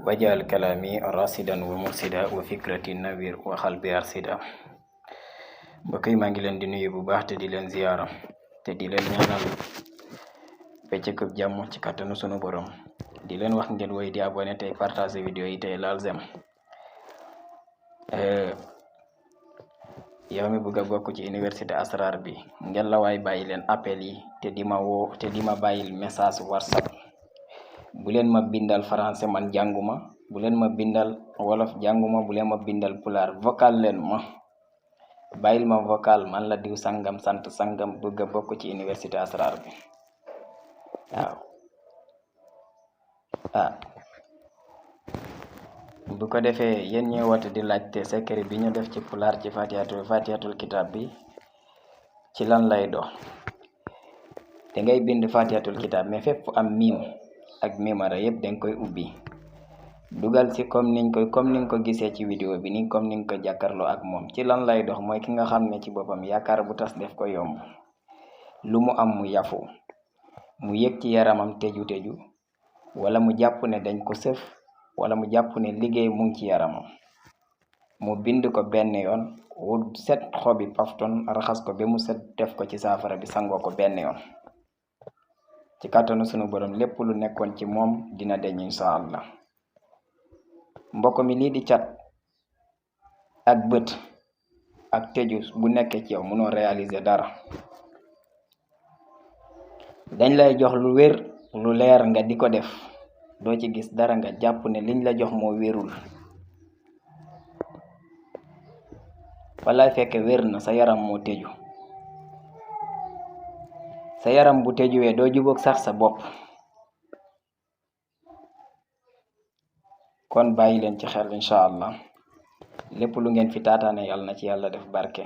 wajal kalami rasidan wa mursida wa fikrati nawir wa xalbi arsida. mbokk yi maa ngi leen di nuyu bu baax te di leen ziyaara te di leen ñaanal bëccëg jàmm ci kàttanu sunu borom. di leen wax ngeen woy di abonné tey partager vidéo yi tey laal zem. yow mi bëgg a bokk ci université Asrar bi ngeen la waay bàyyi leen appel yi te di ma woo te di ma bàyyil message WhatsApp. bu leen ma bindal français man jànguma, bu leen ma bindal wolof jànguma, bu leen ma bindal pulaar vocal leen ma bàyyil ma vocal man la diw sangam sant sangam bëgg a bokk ci université Asrar bi. waaw bu ko defee yéen ñi woote di laajte secret bi ñu def ci pulaar ci fatihatul kitab bi ci lan lay dox. da ngay bind fatihatul kitab mais fépp fu am miim ak mimara yëpp danga koy ubbi dugal ci comme ni nga ko gisee ci vidéo bi ni comme ni nga ko jàkkarloo ak moom. ci lan lay dox mooy ki nga xam ne ci boppam yaakaar bu tas def ko yomb, lu mu am mu yafu, mu yëg ci yaramam teju wala mu jàpp ne dañ ko sëf wala mu jàpp ne liggéey mu ngi ci yaramam, mu bind ko benn yoon wut set xobi pafton raxas ko ba mu set def ko ci saafara bi sangoo ko benn yoon. ci kàttanu sunu borom lépp lu nekkoon ci moom dina deñ insha Allah. mbokk mi lii di cat ak bët ak tëju bu nekkee ci yow mënoo réaliser dara, dañ lay jox lu wér lu leer nga di ko def doo ci gis dara nga jàpp ne liñ la jox moo wérul. walaay fekk wér na sa yaram moo tëju. sa yaram bu tëjuwee doo jubóog sax sa bopp. kon bàyyi leen ci xel incha allah lépp lu ngeen fi taataane yàlla na ci yàlla def barke.